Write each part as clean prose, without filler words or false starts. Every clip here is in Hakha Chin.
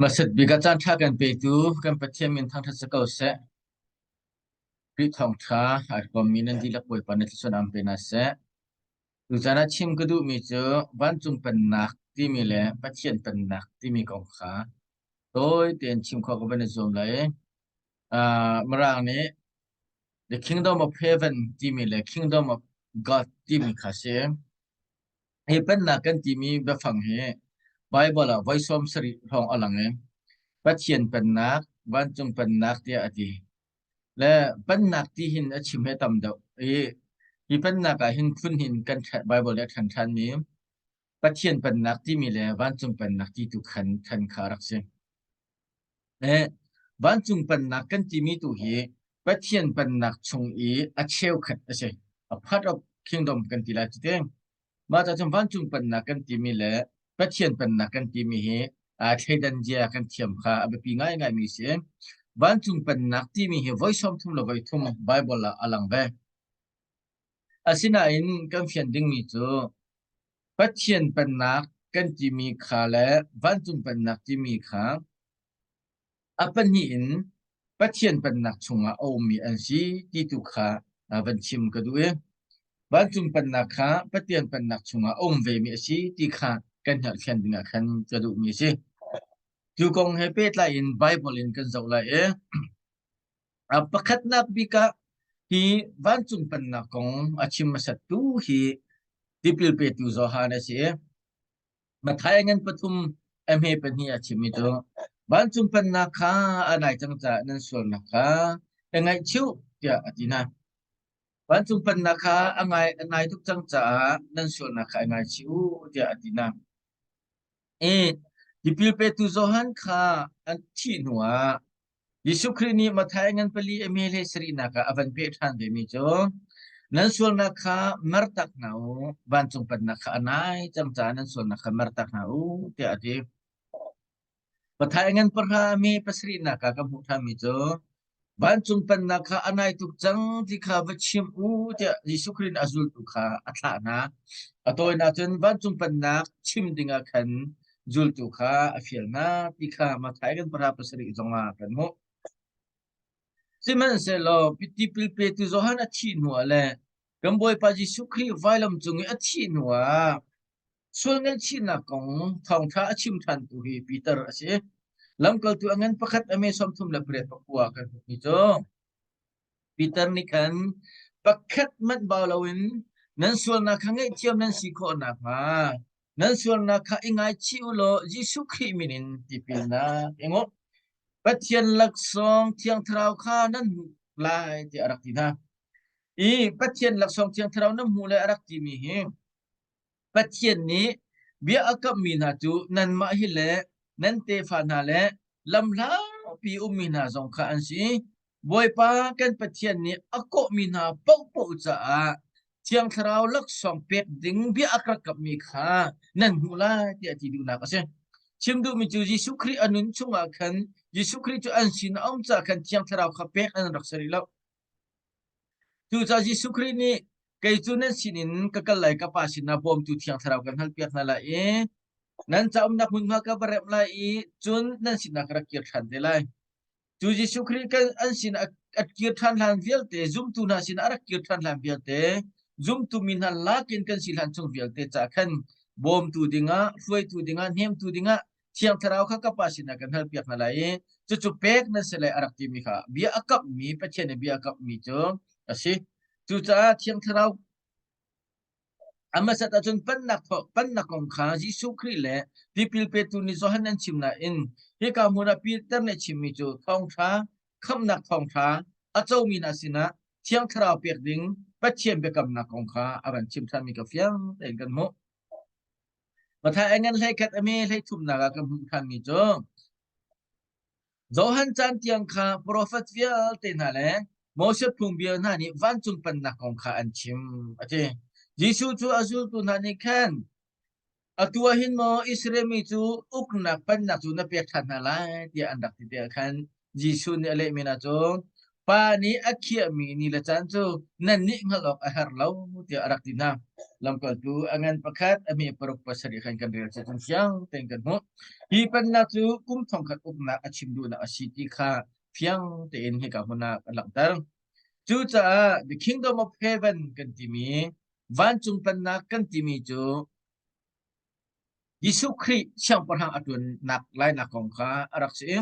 Hmasat bik ah caanṭha kan petu kan Pathian min thangṭhat si ko seh. Khrih thawngṭha ai huammi nan dihlak Bawipa nih thluachuah aan pe hna seh. Tuzaan ah chim ka duhmi cu vancung pennak timi le Pathian pennak timi kong kha tawi tein chim khawh ka van i zuam lai. Uh, Mirang nih The Kingdom of Heaven timi le Kingdom of God timi kha si. Hi pennak kan timi biafang hi Baibal ah voi 70 hrawng a lang i Pathian pennak, vancung pennak tiah a ti. Le pennak ti hin a chim he tam deuh i hi pennak ah hin phun hin kan Baibal nih a ṭhen ṭhanmi Pathian pennak timi le vancung pennak ti tu khan ṭhen kha a rak si. Le vancung pennak kan timi tu hi Pathian pennak chung i a cheukhat a si. A part of kingdom kan ti lai cu te. Mah ca cun vancung pennak kan timi le Pathian pennak kan timi hi aa thleidan zia kan thiam kha a biapi ngaingaimi si. Vancung pennak timi hi voi 30 le voi thum Bible ah a lang ve. Asinain kan fian dingmi cu Pathian pennak kan timi kha le vancung pennak timi kha a pahnih in Pathian pennak chungah a ummi an si ti tu kha van chim ka duh i vancung pennak kha Pathian pennak chungah a um vemi a si ti kha kan hngalhthiam dingah khan ka duhmi a si. Cu kong he pehtlai in Bible in kan zoh lai i a pakhatnak bik ah hi vancung pennak kong a chim hmasattu hi tipil petu Johan a si i Matthai ngan pathum a hme pahnih a chimmi cu vancung pennak kha a nai cang caah nan sualnak kha ka ngaihchih tiah a ti hna. Vancung pennak kha a ngai a nai tuk cang caah nan sualnak kha i ngaichih u tiah a ti hna. I tipil petu Johan kha an thih hnuah Jesuh Khrih nih Matthai ngan pali a mel he sarihnak ah a van peh ṭhan vemi cu nan sualnak kha mertak hna u, vancung pennak kha a nai cang caah nan sualnak kha mertak hna u, tiah a ti. Matthai ngan pahra a me pasarihnak ah ka hmuh ṭhanmi cu vancung pennak kha a nai tuk cang ti kha va chim u tiah Jesuh Khrih nih a zultu kha a thlah hna. A tawinak cun vancung pennak chim dingah khan zultu kha a fial hna ti kha Matthai kan pahra pasarih zongah kan hmuh. Sihmanhsehlaw tipil petu Johan a thih hnuah le kan Bawipa Jesuh Khrih vailam cung i a thih hnuah sual ngaihchihnak kong thawngṭha a chim ṭhantu hi Peter a si. Lamkaltu a ngan pakhat a me 38 pakua kan hmuhmi cu Peter nih khan pakhat hmanh bau loin nan sualnak kha ngaihthiam nan si khawh nakhnga nan sualnak kha i ngaichih u law Jesuh Khrih min in tipilnak ing u. Pathian laksawng Thiang Thlarau kha nan hmuh lai tiah a rak ti hna. I Pathian laksawng Thiang Thlarau nan hmuh lai a rak timi hi Pathian nih bia a kamhmi hna cu nanmah hi le nan tefa hna le lamhlapi ummi hna zong kha an si. Bawipa kan Pathian nih a kawhmi hna paohpaoh caah Thiang Thlarau laksawng pek ding bia a rak kamhmi kha nan hmuh lai tiah ti duhnak a si. Chim duhmi cu Jesuh Khrih a nun chungah khan Jesuh Khrih cu an sin a um caah khan Thiang Thlarau kha pek an rak si rih lo. Cucaah Jesuh Khrih nih kei cu nan sinin ka kal lai ka Pa sinah bawmtu Thiang Thlarau kan halpiak hna lai i nan ca umnak hmunhma ka va remh lai i cun nan sinah ka rak kir ṭhan te lai. Cu Jesuh Khrih kan an sin a kir ṭhan hlan vialte zumtu hna sinah a rak kir ṭhan hlan vialte zumtu mi hna lakin kan si hlan chung vialte ca khan bawmtu dingah hruaitu dingah hnemtu dingah Thiang Thlarau kha ka Pa sinah kan halpiak hna lai i cucu pek nan si lai a rak timi kha bia a kamhmi Pathian nih bia a kamhmi cu a si. Cucaah Thiang Thlarau a hmasat ahcun pannak pannak kong kha Jesuh Khrih le tipil petu nih Johan an chim nain hika hmun ah Peter nih a chimmi cu thawngṭha khamhnak thawngṭha a comi hna sinah Thiang Thlarau pek ding Pathian biakamnak kong kha a van chim ṭhanmi ka fiang tein kan hmuh. Matthai ngan hleikhat a me hleithumnak ah ka hmuh ṭhanmi cu Johan caan tiang kha profet vialte hna le Moses phungbia hna nih vancung pennak kong kha an chim a ti. Jesuh cu a zultu hna nih khan atu ah hin maw Israel mi cu uknak pennak cu na pek ṭhan hna lai tiah an rak ti tikah khan Jesuh nih a lehmi hna cu. Pa nih a khiahmi ni le caan cu nannih hngalh awk a herh lo tiah a rak ti hna. Lamkaltu a ngan pakhat a hme paruk pasarih khan kan rel cun fiang tein kan hmuh. Hi pennak cu kum thongkhat uknak a chim duhnak a si ti kha fiang tein hika hmun ah kan langhter. Cucaah the kingdom of heaven kan timi vancung pennak kan timi cu Jesuh Khrih siangpahrang a ṭuannak lainak kong kha a rak si i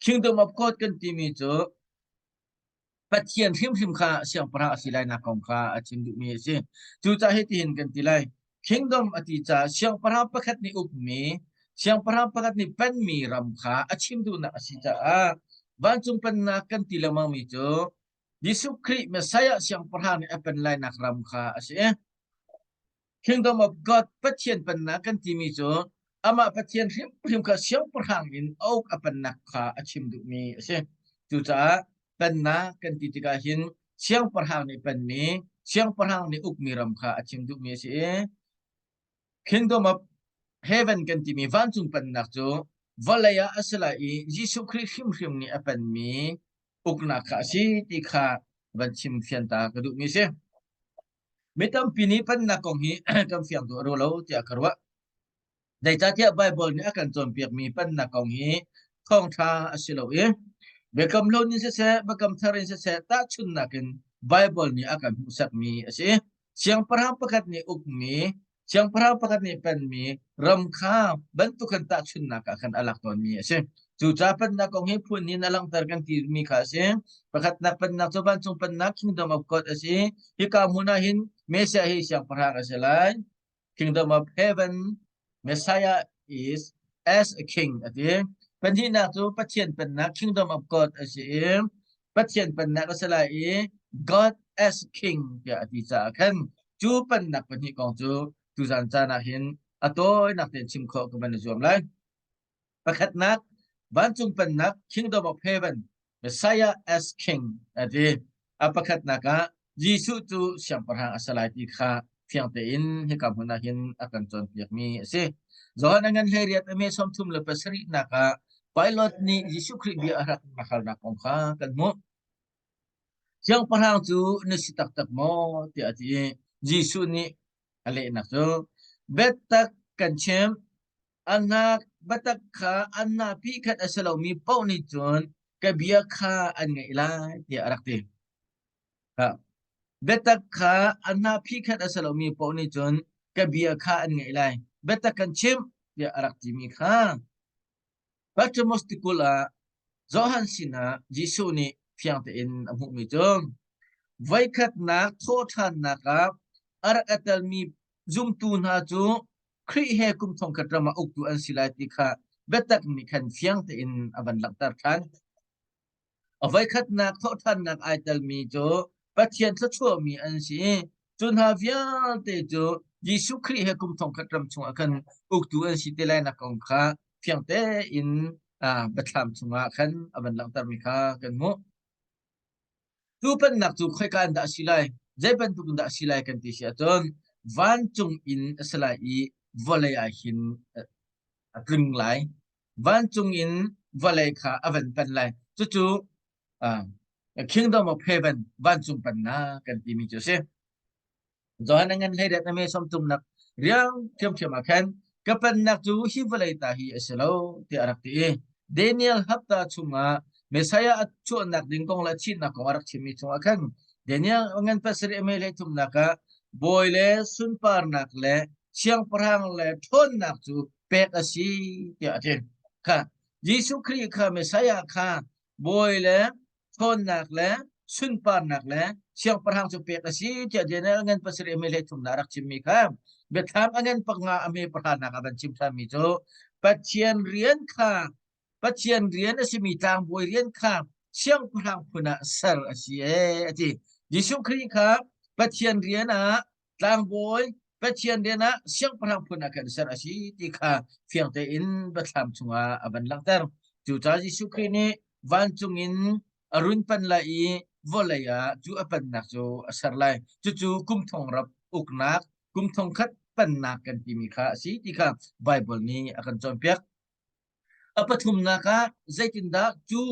Kingdom of God kan timi cu Pathian hrimhrim kha siangpahrang a si lainak kong kha a chim duhmi a si. Cucaah hitihin kan ti lai. Kingdom a ti caah siangpahrang pakhat nih ukmi, siangpahrang pakhat nih penmi ram kha a chim duhnak a si caah vancung pennak kan ti lengmangmi cu Jesuh Khrih Messiah siangpahrang nih a pen lainak ram kha a si. Kingdom of God Pathian pennak kan timi cu amah Pathian hrimhrim kha siangpahrang in a uk a pennak kha a chim duhmi a si. Cucaah pennak kan ti tikah hin siangpahrang nih penmi, siangpahrang nih ukmi ram kha a chim duhmi a si i Kingdom of Heaven kan timi vancung pennak cu vawlei ah a si lai i Jesuh Khrih hrimhrim nih a penmi uknak kha a si ti kha van chim fian ta ka duhmi a si. Mi tampi nih pennak kong hi kan fiang duh rua lo tiah ka ruah. Zeicahtiah Baibal nih a kan cawnpiakmi pennak kong hi thawngṭha a si lo i Biakam Hlun in siseh, Biakam Thar in siseh tahchunhnak in Baibal nih a kan hmuhsakmi a si. Siangpahrang pakhat nih ukmi Siangpahrang pakhat nih penmi ram kha bantukan tahchunhnak ah khan a lak tawnmi a si. Cucaah pennak kong hi phun in a langhter kan timi kha a si. Pakhatnak pennak cu vancung pennak Kingdom of God a si. Hika hmun ah hin Messiah hi siangpahrang a si lai. Kingdom of Heaven Messiah is as a king a ti. Pahnihnak cu Pathian pennak Kingdom of God a si i Pathian pennak a si lai i God as King tiah a ti caah khan cu pennak pahnih kong cu tuzan caan ah hin a tawinak tein chim khawh ka van i zuam lai. Pakhatnak, vancung pennak Kingdom of Heaven Messiah as King a ti. A pakhatnak ah Jesuh cu siangpahrang a si lai ti kha fiang tein hika hmun ah hin a kan cawnpiakmi a si. Johan a ngan hleiriat a me 37 nak ah Pilate nih Jesuh Khrih bia a rak halnak kong kha kan hmuh. Siangpahrang cu na si taktak maw? tiah a ti i Jesuh nih a lehnak cu biatak kan chim a hnak biatak kha an hnapi khat a si lomi paoh nih cun ka bia kha an ngaih lai tiah a rak ti. Biatak kha a hnaphi khat a si lomi paoh nih cun ka bia kha an ngaih lai. Biatak kan chimh tiah a rak timi kha Patmos tikulh ah Johan sinah Jesuh nih fiang tein a hmuhmi cu voikhatnak thawhṭhannak ah a rak a telmi zumtu hna cu Khrih he kum thongkhat ram ah uktu an si lai ti kha biatak nih khan fiang tein a van langhter ṭhan. A voikhatnak thawhṭhannak ai telmi cu Pathian thluachuahmi an si i cu hna vialte cu Jesuh Khrih he kum thongkhat ram chungah khan uktu an si te lainak kong kha fiang tein biathlam chungah khan a van langhtermi kha kan hmuh. Tu pennak cu khoika in dah a si lai? Zei bantuk in dah a si lai kan ti si ahcun vancung in a si lai i vawlei ah hin a tling lai. Vancung in vawlei kha a van panh lai. Cucu uh, Kingdom of Heaven vancung pennak kan timi cu a si. Johan a ngan hlei det ame sawmtumnak riang ṭhiamṭhiam ah khan ka pennak cu hi vawlei ta hi a si lo tiah a rak ti i Daniel hapta chungah Messiah a chuahnak ding kong le thihnak kong a rak chimmi chungah khan Daniel ngan pasarih a mei thumnak ah bawi le sunparnak le siangpahrang le ṭhawnnak cu pek a si tiah a ti. Kha Jesuh Khrih kha Messiah kha bawi le ṭhawnnak le sunparnak le siangpahrang cu pek a si tiah Daniel ngan pasarih a mei thumnak a rak chimmi kha biathlam a ngan panga a me pahranak a van chim ṭhanmi cu Pathian rian kha Pathian rian a simi tlangbawi rian kha siangpahrang phun ah ser a si ee a ti. Jesuh Khrih kha Pathian rian ah tlangbawi Pathian rian ah siangpahrang phun ah khan ser a si ti kha fiang tein biathlam chungah a van langhter. Cucaah Jesuh Khrih nih vancung in a run pan lai i vawlei ah cu a pennak cu a ser lai. Cucu kum thong rap uknak, kum thong khat pennak kan timi kha a si ti kha Baibal nih a kan cawnpiak. A pathumnak ah zeitindah cu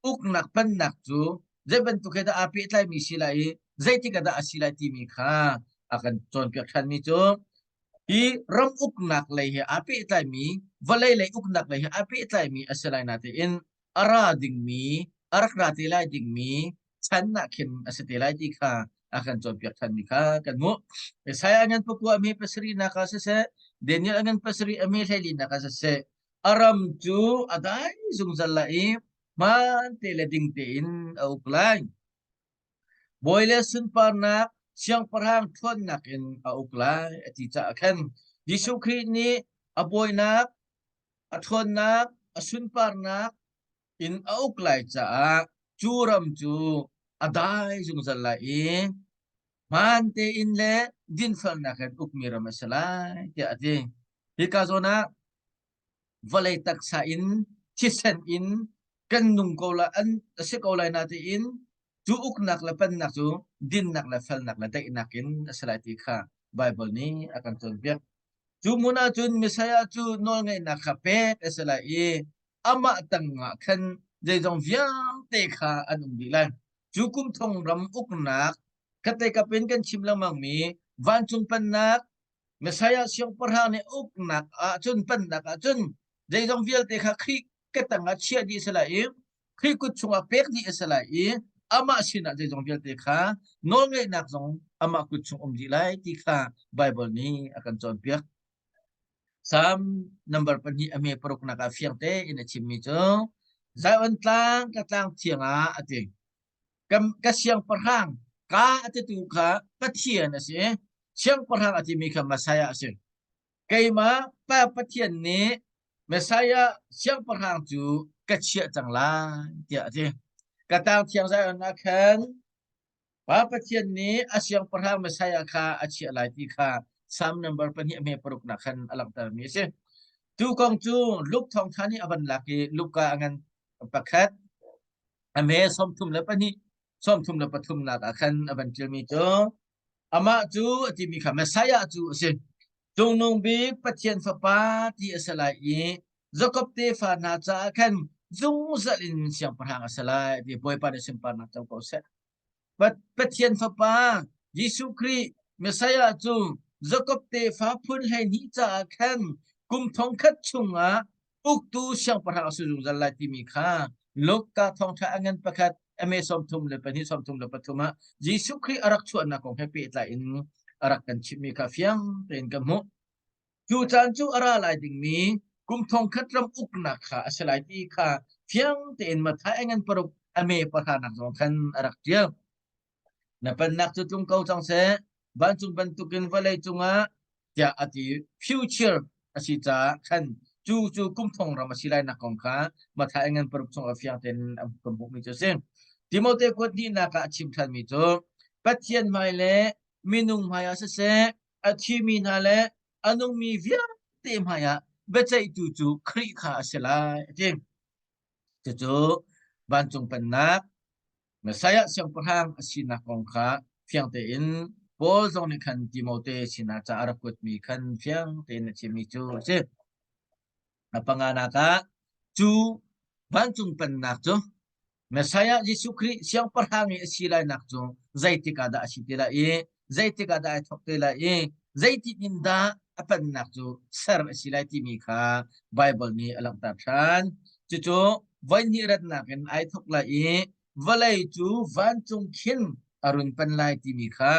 uknak pennak cu? Zei bantuk he dah aa pehtlaimi si lai i zeitik ah dah a si lai timi kha a kan cawnpiak ṭhanmi cu hi ram uknak lei he aa pehtlaimi, vawlei lei uknak lei he aa pehtlaimi a si lai natein a ra dingmi, a rak ra te lai dingmi chan ah khin a si te lai ti kha a kan cawnpiak ṭhanmi kha kan hmuh. Isaiah ngan pakua a hme pasarihnak ah siseh, Daniel a ngan pasarih a hme hleilinak ah siseh, a ram cu a dai zungzal lai i hmaan te le ding tein a uk lai. Bawi le sunparnak siangpahrang ṭhawnnak in a uk lai a ti caah khan Jesuh Khrih nih a bawinak, a ṭhawnnak, a sunparnak in a uk lai caah cu ram cu a dai zungzal lai i hmaan tein le dinfelnak in ukmi ram a si lai tiah a ti. Hika zawn ah vawlei taksa in thisen in kan nung ko lai an a si ko lai natein cu uknak le pennak cu dinnak le felnak le daihnak in a si lai ti kha Baibal nih a kan cawnpiak. Cu hmun ah cun Messiah cu nawlngeihnak kha pek a si lai i amah tangah khan zeizong vialte kha an um dih lai. Cu kum thong ram uknak khatte kap in kan chim lengmangmi vancung pennak Messiah siangpahrang nih uknak ahcun pennak ahcun zeizong vialte kha Khrih ke tangah chiah dih a si lai i Khrih kut chungah pek dih a si lai i amah sinah zeizong vialte kha nawlngeihnak zong amah kut chung um dih lai ti kha Baibal nih a kan cawnpiak. Salm number pahnih a hme paruknak ah fiang tein a chimmi cu Zion tlang ka tlang thiang ah a ti. Ka, ka siangpahrang ka a titu kha Pathian a si. Siangpahrang a timi kha Messiah a si. Keimah Pa Pathian nih Messiah siangpahrang cu ka chiah cang lai tiah a ti. Ka tang thiang Zion ah khan Pa Pathian nih a siangpahrang Messiah kha a chiah lai ti kha Salm number pahnih a hme paruknak khan a langhtermi a si. Tu kong cu Luke thawngṭha nih a van lak i Luka a ngan pakhat a hme 32 33nak ah khan a van ṭialmi cu amah cu a timi kha Messiah cu a si. Cungnung bik Pathian Fapa ti a si lai i Jakob tefa hna caah khan zungzal in siangpahrang a si lai ti Bawipa nih sunparnak co ko seh. Pathian Fapa Jesuh Khrih Messiah cu Jakob tefa phun 12 caah khan kum thongkhat chungah uktu siangpahrang a si zungzal lai timi kha Luka thawngṭha a ngan pakhat ame 32 33 ah Jesuh Khrih a rak chuahnak kong he pehtlai in a rak kan chimhmi kha fiang tein kan hmuh. Cu caan cu a ra lai dingmi kum thongkhat ram uknak kha a si lai ti kha fiang tein Matthai a ngan paruk a me pahranak zong khan a rak ṭial. Na pennak cu tlung ko cang seh, vancung bantukin vawlei cungah tiah a ti. Future a si caah khan cu cu kum thong ram a si lai nak kong kha Matthai a ngan paruk chungah fiang tein a kan hmuhmi cu a si. Timote kuat hnihnak ah a chim ṭhanmi cu Pathian hmai le minung hmai ah siseh a thimi hna le a nungmi vialte hmaiah biaceihtu cu Khrih kha a si lai a ti. Cucu vancung pennak Messiah siangpahrang a sinak kong kha fiang tein Paul zong nih khan Timote sinah ca a rak kuatmi khan fiang tein a chimmi cu a si. A panganak ah cu vancung pennak cu Messiah Jesuh Khrih siangpahrang i a si lainak cu zeitik ah dah a si te lai i zeitik ah dah ai thawk te lai i zeitin in dah a pennak cu ser a si lai timi kha Baibal nih a langhter ṭhan. Cucu voihnih ratnak in ai thawk lai i vawlei cu vancung khin a run pan lai timi kha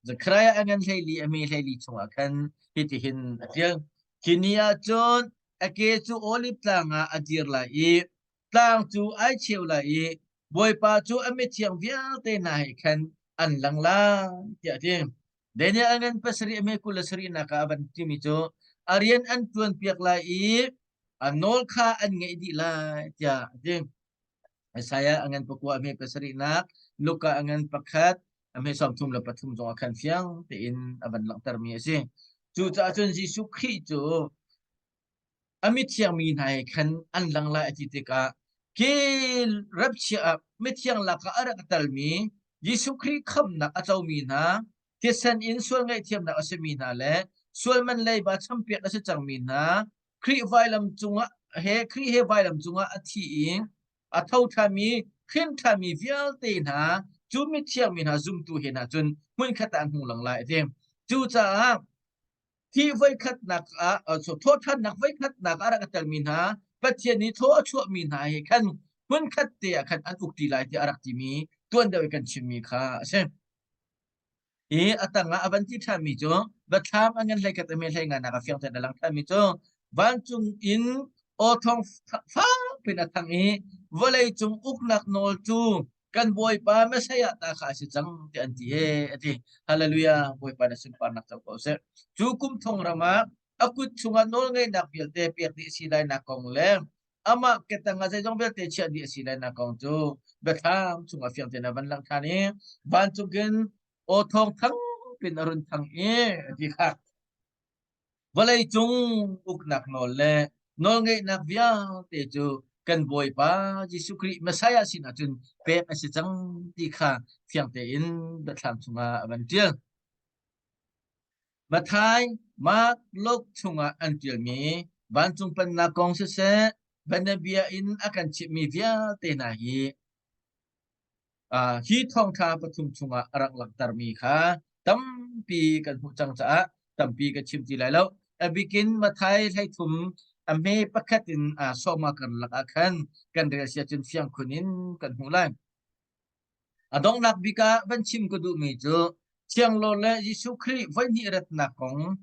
Zekhariah a ngan 14 a mi 14 chungah khan hitihin a ṭial. Khi ni ah cun a ke cu Oliv tlang ah a dir lai i tlang cu ai cheu lai i Bawipa cu a mithiang vialte hna he khan an lang lai tiah a ti. Daniel a ngan pasarih a me 27nak ah a van timi cu a rian an ṭuan piak lai i a nawl kha an ngeih dih lai tiah a ti. Isaiah a ngan pakua a hme pasarihnak, Luka a ngan pakhat, a hme 33 zong ah khan fiang tein a van langhtermi a si. Cucaah cun Jesuh Khrih cu a mithiang mi hna he khan an lang lai a ti tikah ke rapchia ah mithiang lakah a rak talmi Jesuh Khrih khamnak a comi hna thisen in sual ngaihthiamnak a simi hna le sual man leiba champiak a si cangmi hna Khrih vailam cungah he Khrih he vailam cungah a thi i a tho ṭhanmi. hrin ṭhami vialte hna cu mithiang mi hna zumtu he hna cun hmunkhat ah an hung lang lai a ti. Cucaah Hi voikhatnak ah thawhṭhannak voikhatnak ah rak a telmi hna Pathian nih thaw a chuahmi hna he khan hmunkhat te ah khan an uk ṭi lai tiah a rak timi tuan deuh i kan chimmi kha a si. I a tangah a van ti ṭhanmi cu biathlam a ngan hleikhat a hme hlei nganak a fiang tein a lang ṭhanmi cu vancung in aw thawng fak in a thang i vawlei cung uknak nawl cu kan Bawipa Messiah ta kha a si cang tiah an ti ee a ti. Hallelujah Bawipa na sunparnak co ko seh. Cu kum thong ram ah a kut chungah nawlngeihnak vialte pek dih a si lainak kong le amah ketang ah zeizong vialte chiah dih a si lainak kong cu biathlam chungah fiang tein a van langh ṭhan i vancung in aw thawng thang pin a run thang i a ti kha. Vawleicung uknak nawl le nawlngeihnak vialte cu kan Bawipa Jesuh Khrih Messiah sinah cun pek a si cang ti kha fiang tein biathlam chungah a van ṭial. Matthai, Mark, Luke chungah an ṭialmi vancung pennak kong siseh, bianabia in a kan chimhmi vialte hna hi Hi thawngṭha pathum chungah a rak langhtermi kha tampi kan hmuh cang caah tampi ka chim ti lai lo. A bikin Matthai 13 a hme pakhat in sawma karlak ah khan kan rel sia cun fiang khun in kan hmuh lai. A donghnak bik ah van chim ka duhmi cu Thianglawr le Jesuh Khrih voihnih ratnak kong,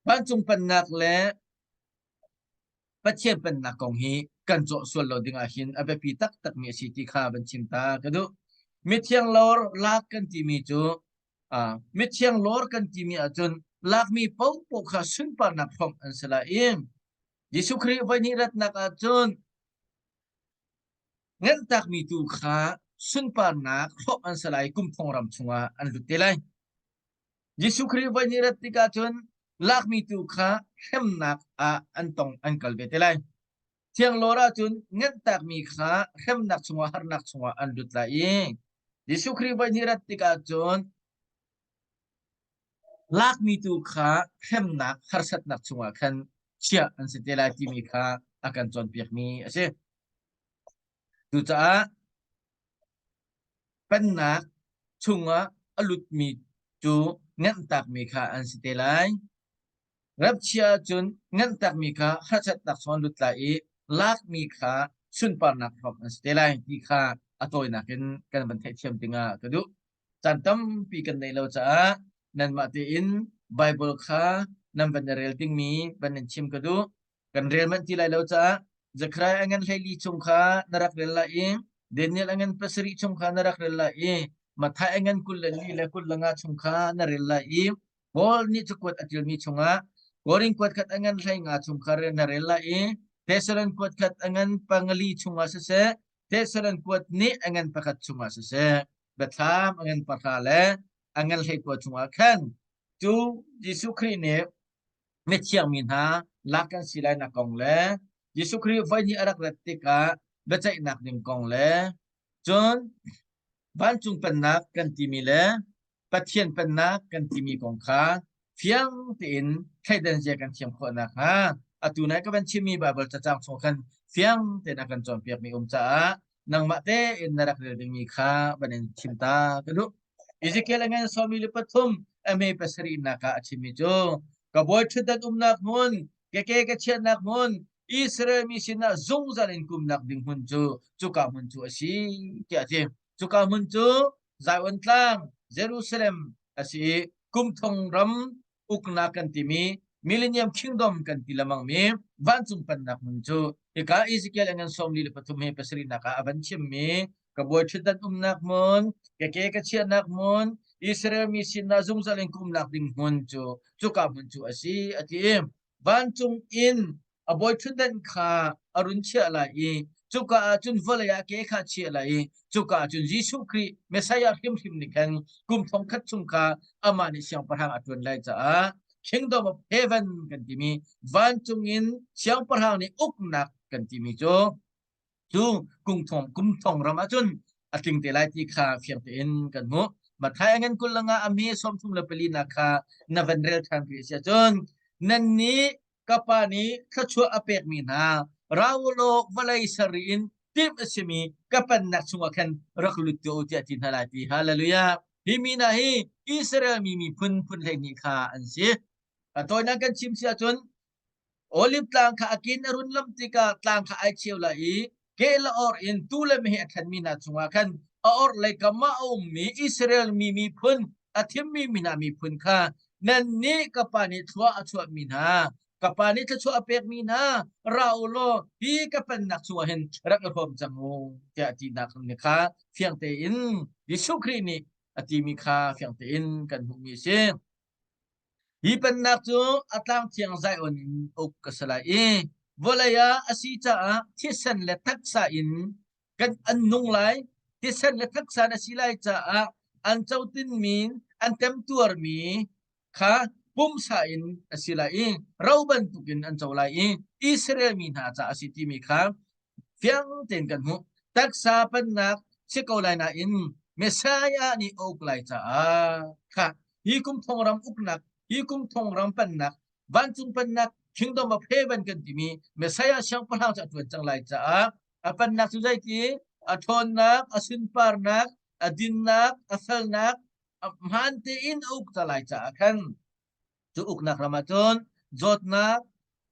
vancung pennak le Pathian pennak kong hi kan cawh sual lo ding ah hin a biapi taktakmi a si ti kha van chim ta ka duh. Mithiang lawr lak kan timi cu uh, mithiang lawr kan timi ahcun lakmi paohpaoh kha sunparnak hrawmh an si lai i Jesuh Khrih voihnih ratnak ahcun nganhtakmi tu kha sunparnak hrawmh an si lai kum thong ram chungah an lut te lai. Jesuh Khrih voi nih rat tikah cun lakmi tu kha hremnak ah an tong an kal ve te lai. Thianglawr ahcun nganhtakmi kha hremnak chungah harnak chungah an lut lai i Jesuh Khrih voi nih rat tikah cun lakmi tu kha hremnak harsatnak chungah khan chiah an si te lai timi kha a kan cawnpiakmi a si. Cucaah Pennak chungah a lutmi cu nganhtakmi kha an si te lai. Rapchia ahcun nganhtakmi kha harsatnak chung an lut lai i lakmi kha sunparnak hrawm an si te lai ti kha a tawinak in kan van theihthiam dingah ka duh. Caan tampi kan neih lo caah nanmah tein Bible kha nan van i rel dingmi van in chim ka duh. Kan rel manh ti lai lo caah Zekhariah a ngan 14 chung kha na rak rel lai i Daniel a ngan 7 chung kha na rak rel lai i Matthai a ngan 24 le 25 chung kha na rel lai i Paul nih cakuat a ṭialmi chungah Korin kuat khat a ngan 15 chung kha na rel lai i Thessalon kuat khat a ngan 4 chungah siseh Thessalon kuat nih a ngan pakhat chungah siseh Biathlam a ngan 10 le a ngan 19 chungah khan cu Jesuh Khrih nih mithiang mi hna lak kan si lai nak kong le Jesuh Khrih voihnih a rak rat tikah biaceihnak ding kong le cun vancung pennak kan timi le Pathian pennak kan timi kong kha fiang tein thleidan zia kan thiam khawh nakhnga atu nai ka van chimmi Baibal cacang chung khan fiang tein a kan cawnpiakmi um caah nangmah tein na rak rel dingmi kha van in chim ta ka duh. Ezekiel a ngan 73 a me pasarihnak ah a chimmi cu ka bawi ṭhutdan umnak hmun ka ke ka chiatnak hmun Israel mi sinah zungzal in kumnak ding hmun cu cuka hmun cu a si tiah a ti. Cuka hmun cu Zion tlang Jerusalem a si i kum thong ram uknak kan timi Millennium Kingdom kan ti lengmangmi vancung pennak hmun cu hika Ezekiel a ngan 43 he pasarihnak ah a van chimmi ka bawi ṭhutdan umnak hmun ka ke ka chiahnak hmun Israel mi sinah zungzal in ka umnak ding hmun cu cuka hmun cu a si a ti i vancung in a bawi ṭhutdan kha a run chiah lai i cuka ah cun vawlei ah ke kha a chiah lai i cuka ah cun Jesuh Khrih Messiah hrimhrim nih khan kum 1000 chung kha amah nih siangpahrang a ṭuan lai caah Kingdom of Heaven kan timi vancung in siangpahrang nih uknak kan timi cu cu kum thong ram ahcun a tling te lai ti kha fiang tein kan hmuh. Matthai a ngan 22 a mi 34 nak kha na van rel ṭhan rih si ahcun nannih ka pa nih thluachuah a pekmi hna ra u law vawlei sarih in. timh a simi ka pennak chungah khan rak lut tuah u tiah ti hna lai ti. Hallelujah. Hi mi hna hi Israel mi miphun phun 12 kha an si. A tawinak kan chim si ahcun Olive tlang kha a kin a run lam tikah tlang kha ai cheu lai i ke le or in tu le meheh a ṭhenmi hna chungah khan a orhlei kam ah a ummi Israel mi miphun a thimmi mi hna miphun kha nannih ka pa nih thlua a chuahmi hna ka pa nih thluachuah a pekmi hna ra u law hi ka pennak chungah hin rak i hrawm cang u tiah tinak kha fiang tein Jesuh Khrih nih a timi kha fiang tein kan hmuhmi a si. Hi pennak cu a tlang thiang Zion in uk ka si lai i vawlei ah a si caah thisen le taksa in kan an nung lai. Thisen le taksa in a si lai caah an cotinmi an temtuarmi kha pumsa in a si lai i ro bantukin an co lai i Israel mi hna caah a si timi kha fiang tein kan hmuh. Taksa pennak si ko lai nain Messiah nih a uk lai caah kha hi kum thong ram uknak, hi kum thong ram pennak, vancung pennak, kingdom of heaven kan timi Messiah siangpahrang cu a ṭuan cang lai caah a pennak cu zeiti a ṭhawnnak, a sunparnak, a dinnak, a felnak, a hmaan tein a uk ta lai caah khan Cu uknak ram ah cun zawtnak,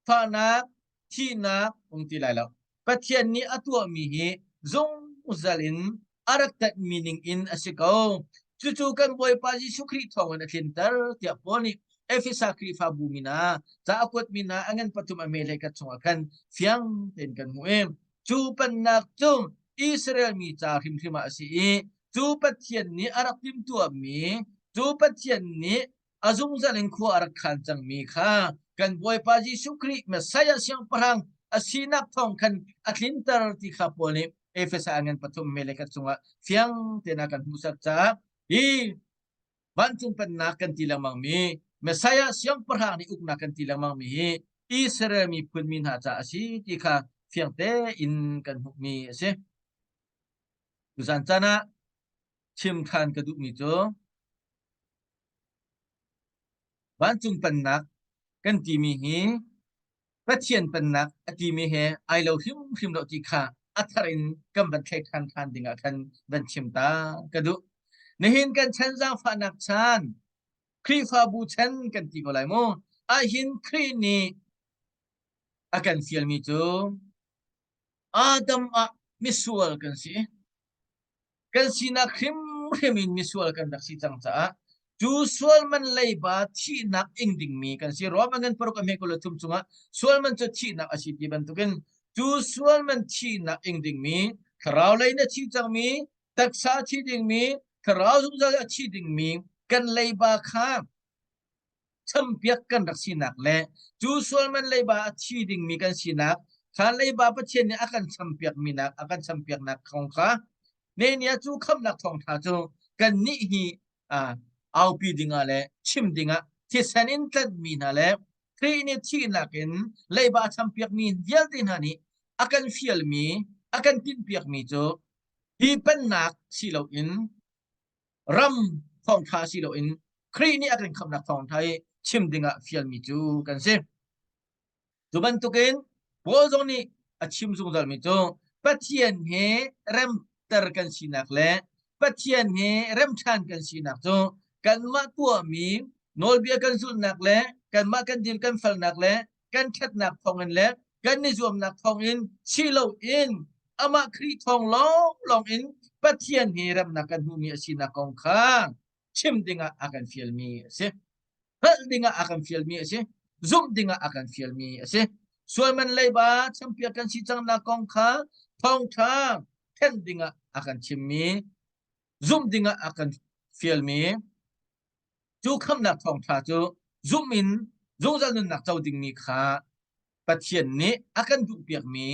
fahnak, thihnak um ti lai lo. Pathian nih a tuahmi hi zungzal in a rak tanhmi ning in a si ko. Cucu kan Bawipa Jesuh Khrih thawngin a tlinter tiah Paul nih Efesa Khrihfabu min ah ca a kuatmi hna a ngan pathum a meh hlei khat chungah khan fiang tein kan hmuh i cu pennak cu Israel mi ca hrimhrim ah a si i cu Pathian nih a rak timhtuahmi cu Pathian nih a zungzal in khua a rak khan cangmi kha kan Bawipa Jesuh Khrih Messiah Siangpahrang a sinak thawng khan a tlinter ti kha Paul nih Efesa ngan pathum me le khat chungah fiang tein a kan hmuhsak caah hi vancung pennak kan ti lengmang mi Messiah Siangpahrang nih uknak kan ti lengmang mi hi Israel miphun mi hna caah a si ti kha fiang tein kan hmuhmi a si. Tuzan caan ah chim ṭhan ka duhmi cu Vancung Pennak kan timi hi Pathian Pennak a timi he ai lo hrimhrim lo ti kha a thar in kan van thlei ṭhan ṭhan dingah khan van chim ta ka duh. Nihin kan chan zaangfahnak chan, Khrihfabu chan kan ti ko lai mu. Ahhin Khrih nih a kan fialmi cu Adam ah misual kan si. Kan sinak hrimhrim in misual kan rak si cang caah cu sual man leiba thihnak ing dingmi kan si. Rome ngan paruk a hme kul thum chungah sual man cu thihnak a si ti bantukin cu sual man thihnak ing dingmi thlarau lei na thi cangmi taksa thi dingmi thlarau zungzal a thi dingmi kan leiba kha champiak kan rak sinak le cu sualman leiba a thi dingmi kan sinak kha leiba Pathian nih a kan champiakmi nak a kan champiaknak kong kha Nehemiah cu khamnak thawngtha cu kan nih hi aupi dingah le chim dingah thisen in tlanhmi hna le Khrih nih thihnak in leiba a champiakmi vialte hna nih a kan fialmi a kan tinhpiakmi cu hi pennak si loin ram thawngṭha si loin Khrih nih a kan khamhnak thawngṭha i chim dingah fialmi cu kan si. Cu bantukin Paul zong nih a chim zungzalmi cu Pathian he remter kan sinak le Pathian he remṭhan kan sinak cu kanmah tuahmi nawlbia kan zulhnak le kanmah kan dil kan falnak le kan ṭhatnak thawngin le kan i zuamnak thawngin si loin amah Khrih thawng lawnglawng in Pathian he remnak kan hmuhmi a sinak kong kha chim dingah a kan fialmi a si. Hngalh dingah a kan fialmi a si. Zumh dingah a kan fialmi a si. Sualman leiba champiak kan si cangnak kong kha thawngṭha thenh dingah a kan chimmi, zumh dingah a kan fialmi, Cu khamhnak thawngṭha cu zumh in zungzal nunnak co dingmi kha Pathian nih a kan duhpiakmi,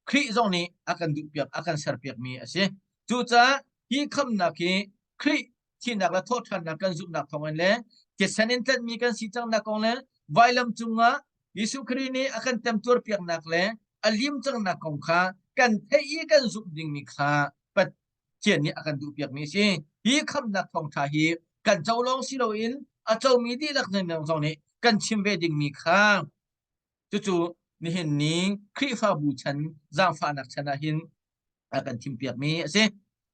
Khrih zong nih a kan duhpiak, a kan serpiakmi a si. Cucaah hi khamhnak hi Khrih thihnak le thawhṭhannak kan zumhnak thawngin le thisen in tlanhmi kan si cangnak kong le vailam cungah Jesuh Khrih nih a kan temtuarpiaknak le a lim cangnak kong kha kan theih i kan zumh dingmi kha Pathian nih a kan duhpiakmi a si. Hi khamhnak thawngṭha hi kan co lawng si loin a comi dihlak zong nih kan chim ve dingmi kha cucu nihin ni Khrihfabu chan zaangfahnak chan ah hin A kan thimpiakmi a si.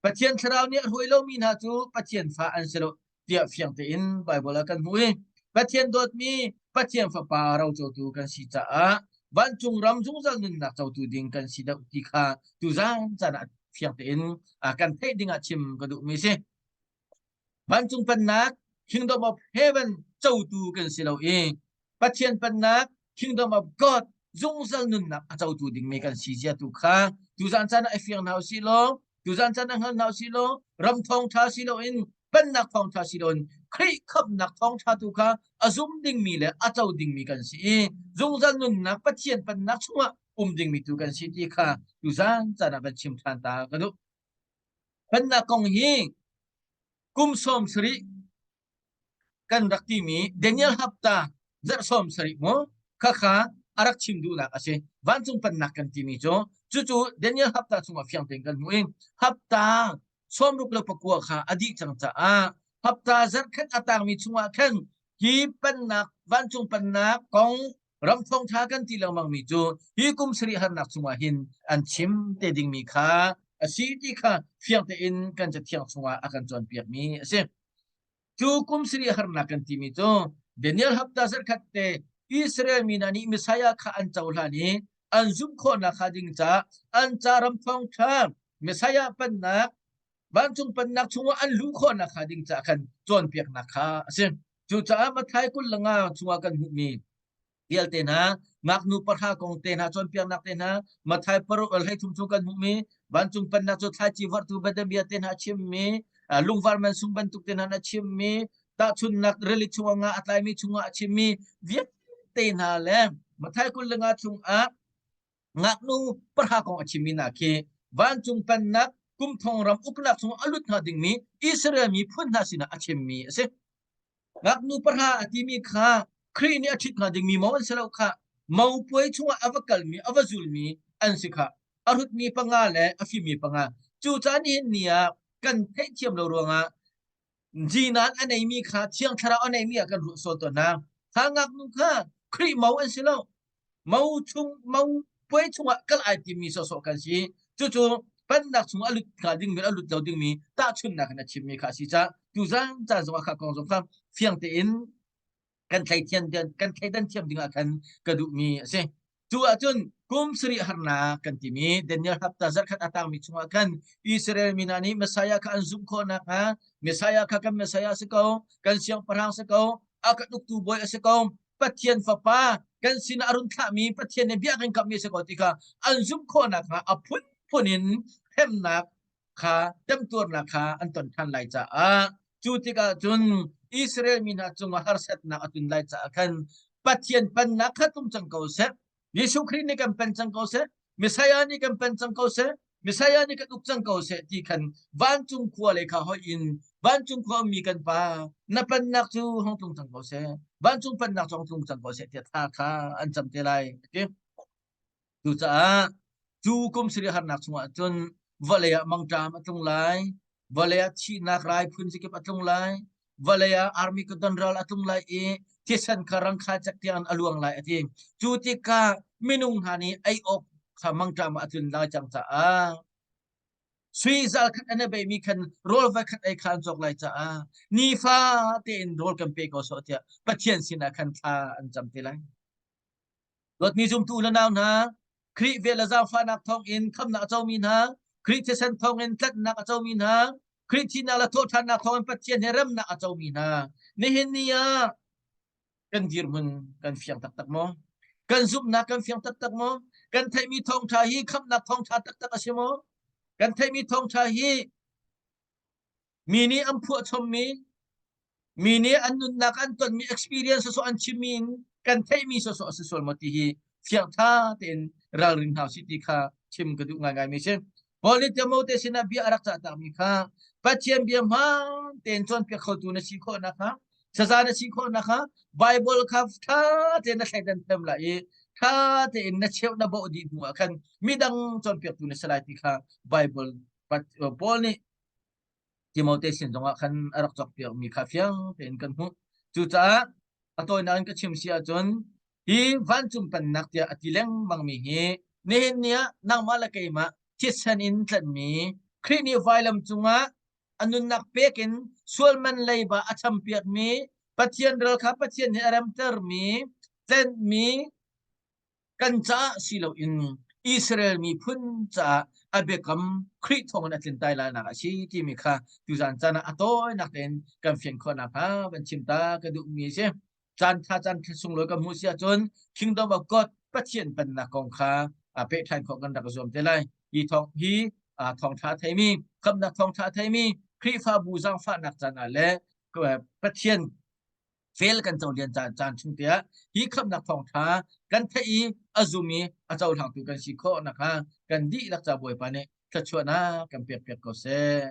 Pathian thlarau nih a hruai lomi hna cu Pathian fa an si lo tiah fiang tein Baibal ah kan hmuh i Pathian dawtmi Pathian fapa rocotu kan si caah vancung ram zungzal nunnak cotu ding kan si deuh ti kha tuzan caan ah fiang tein kan theih ding ah chim ka duhmi si. Vancung pennak Kingdom of Heaven cotu kan si lo i Pathian pennak Kingdom of God zungzal nunnak a cotu dingmi kan si zia tu kha tuzan caan ah i fiang hna usih law tuzan caan ah hngal hna usih law ram thawngṭha si loin pennak thawngṭha si loin Khrih khamhnak thawngṭha tu kha a zum dingmi le a co dingmi kan si i zungzal nunnak Pathian pennak chungah um dingmi tu kan si ti kha tuzan caan ah van chim ṭhan ta ka duh. Pennak kong hi kum 70 kan rak timi Daniel hapta zarh 70 mu khakha a rak chim duhnak a si. Vancung pennak kan timi cu cucu Daniel hapta chungah fiang tein kan hmuh i hapta 69 kha a dih cang caah hapta zarhkhat a tangmi chungah khan hi pennak vancung pennak kong ram thawngṭha kan ti lengmangmi cu hi kum sarih harnak chungah hin an chim te dingmi kha a si ti kha fiang tein kan cathiang chungah a kan cawnpiakmi a si. Cu kum sarih harnak kan timi cu Daniel hapta zarhkhat te Israel mi hna nih Messiah kha an cohlan i an zumh khawhnak kha ding caah an ca ram thawngṭha Messiah pennak vancung pennak chungah an luh khawhnak kha ding caah khan cawnpiaknak kha a si. Cucaah Matthai 25 chungah kan hmuhmi vialte hna ngaknu pahra kong te hna cawnpiaknak te hna Matthai paruk 13 chung kan hmuhmi vancung pennak cu thlaici vorhtu biadabia te hna a chimmi lungvar man sung bantuk te hna a chimmi tahchunnak rili chungah nga a tlaimi chungah a chimmi vialte hna le Matthai 25 chungah ngaknu pahra kong a chimmi hna khi vancung pennak kum thong ram uknak chungah a lut hnga dingmi Israel miphun hna sinah a chimmi a si. Ngaknu pahra a timi kha Khrih nih a ṭhit hnga dingmi mo an si lo khah. Mo puai chungah a va kalmi, a va zulmi an si khah. A hrutmi panga le a fimmi panga. Cu caan nihin ni ah kan theihthiam lo ruangah zinan a neimi kha Thiang Thlarau a neimi ah kan ruah sual tawn hna. Kha ngaknu kha Khrih mo an si lo. Mo chung mo puai chungah kal ai timmi sawhsawh kan si. Cucu pennak chung a lut hnga dingmi a lut lo dingmi tahchunhnak in a chimmi kha a si caah tuzan caan zongah kha kong zong kha fiang tein kan thleithian kan thleidan thiam dingah khan ka duhmi a si. Cu ahcun kum sarih harnak kan timi Daniel hapta zarhkhat a tangmi chungah khan Israel mi hna nih Messiah kha an zumh khawh nakhnga Messiah kha kan Messiah si ko, kan siangpahrang si ko, a kan uktu bawi a si ko, Pathian fapa kan sinah a run thlahmi Pathian nih bia kan kamhmi a si ko ti kha an zumh khawh nakhnga a phunphun in hremnak kha temtuarnak kha an ton ṭhan lai caah cu tikah cun Israel mi hna cungah harsatnak a tlun lai caah khan Pathian pennak kha tlung cang ko seh Jesuh Khrih nih kan pen cang ko seh Messiah nih kan pen cang ko seh Messiah nih kan uk cang ko seh ti khan vancung khua le kha hoih in vancung khua mi kan pa na pennak cu hong tlung cang ko seh vancung pennak cu hong tlung cang ko seh tiah tha kha an cam te lai ti Cucaah cu kum sarih harnak chungah cun vawlei ah mangṭam a tlung lai, vawlei ah thihnak rai phun zakip a tlung lai, vawlei ah Armageddon ral a tlung lai i thisen kha rangkhai cek tiang a luang lai a ti. Cu tikah minung hna nih ei awk kha mangṭam ah a tlun lai cang caah sui zal khat an i beimi khan rawl voi khat ei kha an cawk lai caah nifa tein rawl kan pe ko sawh tiah Pathian sinah khan thla an cam te lai. Dawtmi zumtu u le nau hna, Khrih vel le zaangfahnak thawngin khamnak a comi hna, Khrih thisen thawngin tlanhnak a comi hna, Khrih thihnak le thawhṭhannak thawngin Pathian he remnak a comi hna, nihin ni ah kan dirhmun kan fiang taktak maw? Kan zumhnak kan fiang taktak maw? Kan theihmi thawngṭha hi khamhnak thawngṭha taktak a si maw? Kan theihmi thawngṭha hi mi nih an phuahchommi Mi nih an nunnak an tonmi experience sawsawh an chimmi in kan theihmi sawsawh a si sual maw ti hi fiang ṭha tein ralring hna usih ti kha chim ka duh ngaingaimi si. Paul nih Timote sinah bia a rak cah takmi kha Pathian bia hmaan tein cawnpiak khotu na si khawh nakhnga saza na si khawh nakhnga Bible kha ṭha tein na thleidan thiam lai i ṭha tein na cheuh na bawh dih hnu ah khan midang cawnpiaktu na si lai ti kha Bible Paul nih Timote sin zongah khan a rak cawkpiakmi kha fiang tein kan hmuh. Cucaah a tawinak in ka chim si ahcun hi vancung pennak tiah a ti lengmangmi hi nihin ni ah nangmah le keimah. thisen in tlanhmi Khrih nih vailam cungah a nunnak pek in sual man leiba a champiakmi Pathian ral kha Pathian he a remtermi tlenhmi kan caah si loin Israel miphun caah a biakam Khrih thawngin a tlin tai lai nak a si timi kha tuzan caan ah a tawinak tein kan fian khawh nakhnga van chim ta ka duhmi a si. Caan tha caan sunglawi kan hmuh si ahcun Kingdom of God Pathian pennak kong kha peh ṭhan khawh kan rak zuam te lai. Hi thawng hi thawngṭha theimi, khamnak thawngṭha theimi Khrihfabu zaangfahnak caan ah le Pathian fel kan cohlian caan caan chung te ah hi khamnak thawngṭha kan theih i a zum i a cohlangtu kan si khawh nakhnga kan dihlak ca Bawipa nih thluachuahnak kan pek piak ko seh.